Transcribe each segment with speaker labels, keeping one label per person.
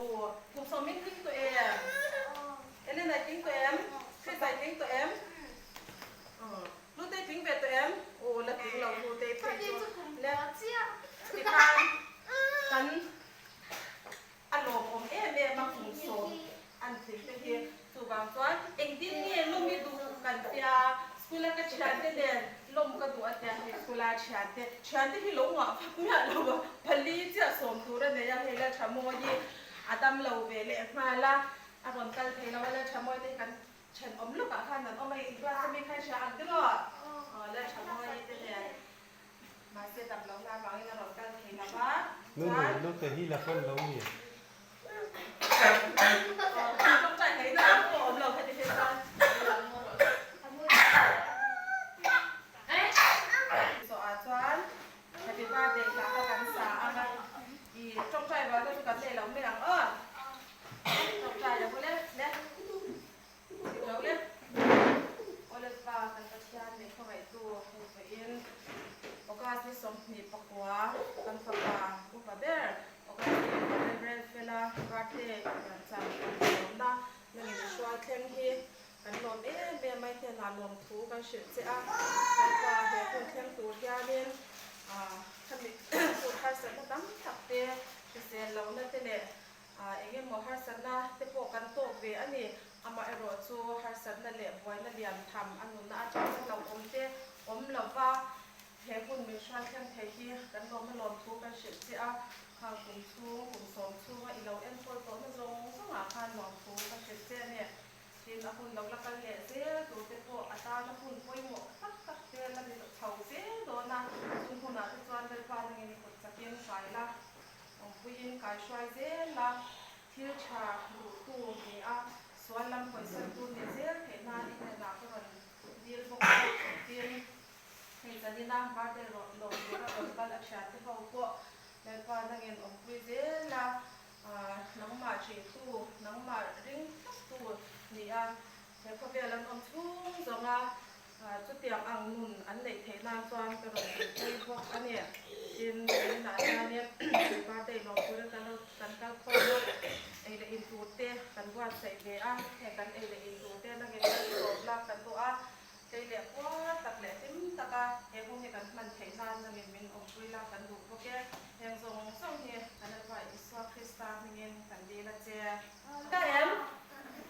Speaker 1: u. Kum sawmin tling tawh em? Elena i tling tawh em? Chris-a i tling tawh em? Hlutei tling ve tawh em? Aw la tling lo Hlutei phei chu le tikhan kan a lawmawm em em a kum sawm an tling te hi chuvang chuan engtin nge lawm i duh kan tia school a ka thiante nen lawm ka duh a tia hei school a thiante thiante hi lo ngah vak miah lo a pali chiah sawm tur a nei a hei la tha mawi hi a dam lo ve leh nghal a a rawn kal thei lo a la tha mawi te hi kan Thenawm lawkah khan an awm a, i class ami kha i hria ang tiraw? Aw la tha mawi te nen mahse dam lohna avangin a rawn kal thei lo va,
Speaker 2: Nu nu
Speaker 1: chuan.
Speaker 2: naute hi la hman lo mi?
Speaker 1: Aw tawngtai ngaihna ang pawh awm lo heti phei chuan. Zawhah chuan happy birthday hla kha kan sa ang a, i tawngtai rual te chu kan nei lo mai ang aw. Tawngtai lo le le Chhim lo le Awle Pa kan Pathian leh khawngaihtu hei vawiin August ni 29 kan fapa upa ber August ni upa Reverend Fela birthday piancham kan lawmna nangin i hruai thleng hi kan lawm em em a i hnenah lawmthu kan hrilh che a Lalpa he hun thleng tur hianin khami hun harsatna tam tak te hrisel lohna te leh Eng emaw harsatna te pawh kan tawk ve a ni. Amaherawh chu harsatna leh buaina lian tham a nunna atanga hlauhawm te awm lova he hun min hruai thleng thei hi kan lawmna lawmthu kan hrilh che a. Khang kum chhung, kum sawm chhunga i lo enkawl tawhna zawng zawngah khan lawmthu ka hrilh che a ni. Tin, a hun lo la kal leh zel tur te pawh a tana hun pawimawh tak tak te la ni chho zel dawn a. Chung hunah te chuan Lalpa nangin i kut chakin hrai la. Awmpuiin kaihruai zel a, thil tha duhtu ni a, sual lam hawisantu ni zel theih nan i hnenah ka rawn dil bawk a, tin, hei zanina birthday lawm tura rawn kal a thiante ho pawh Lalpa nangin awmpui zel a, nangmah ṭihtu, nangmah ring tlattu ni a, he khawvel an awm chhung zawng a, Chutiang ang nun an neih theih nan chuan ka rawn inpui bawk a ni. Tin, vawiinah hianin birthday lawm turin kan lo kan kal khawm a, ei leh in tur te kan buatsaih ve a, heng kan ei leh in tur te nangin kan sawm lak kan duh a, tlei leh puar tak leh hlim taka he hun hi kan hman theih nan nangin min awmpui lak kan duh bawk e. Heng zawng zawng hi kan Lalpa Isua Krista hmingin kan dil a che. Ka em?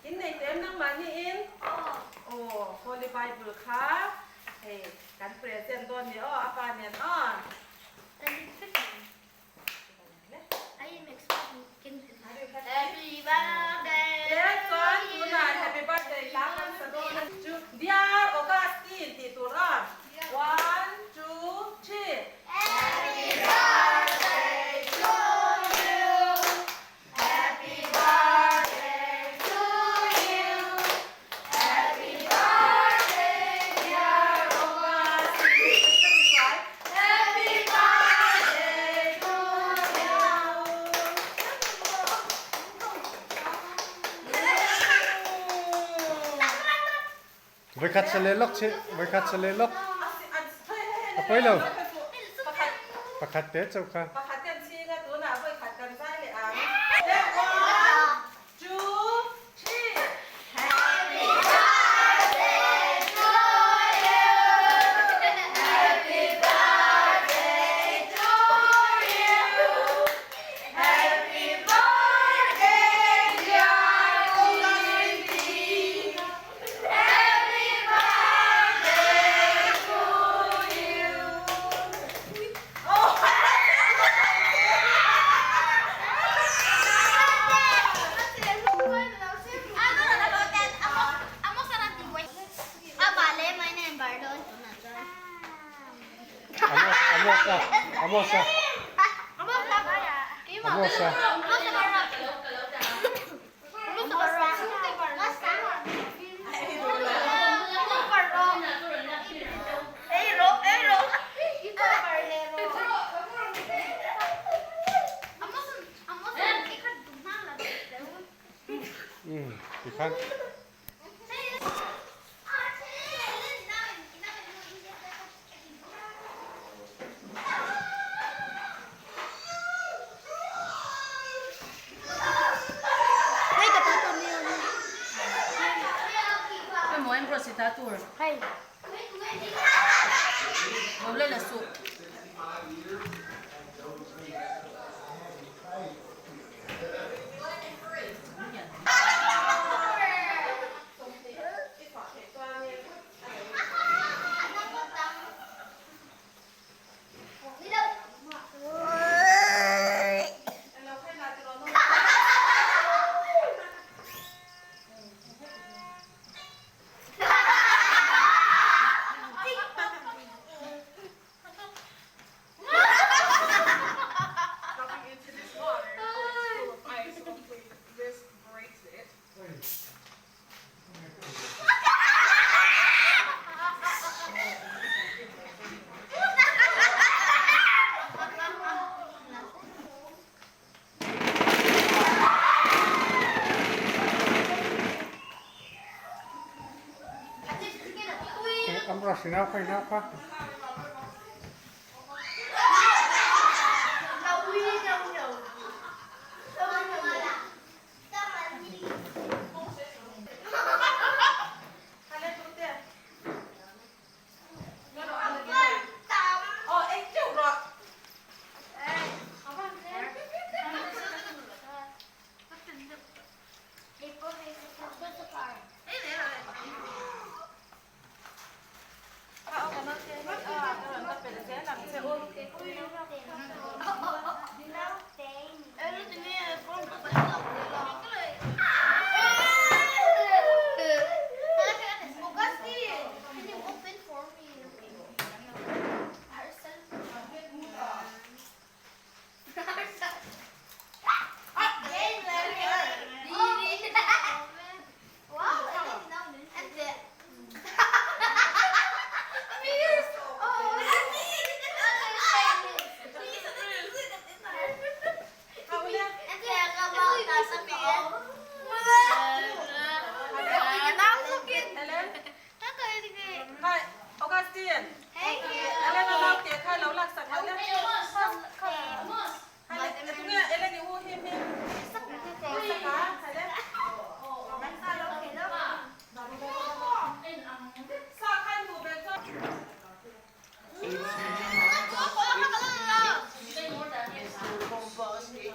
Speaker 1: In nei teh em nangmah niin? Aw, Holy Bible kha hei kan present dawn ni aw, a pa nen aw. Leh chuan tunah Happy Birthday hla kan sa dawn a chu Dear Augustine tih tur aw. One, two, three. Happy birthday to you. Happy birthday to you Happy birthday dear Augustine Happy birthday to you
Speaker 2: Voikhat sa le lok chih, voikhat sa le lok. A poi lo. Pakhat te chau kha.
Speaker 1: Pakhat kan ching a tunah voikhat kan zai leh ang. One, two, three. Happy birthday to you. Happy birthday to you. Happy birthday dear Augustine. Happy birthday to you.
Speaker 2: Amos, Amos, Amos, Amos. Tikhan.
Speaker 1: dah tur? Lo la la suh.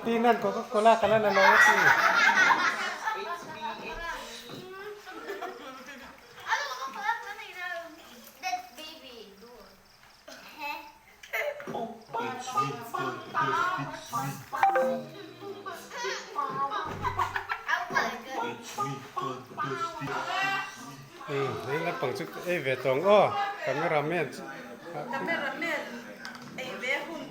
Speaker 2: Ti nan Coca-Cola ka la la lo ti. Hei naupang chu ei ve tawng aw cameraman.
Speaker 1: Cameraman.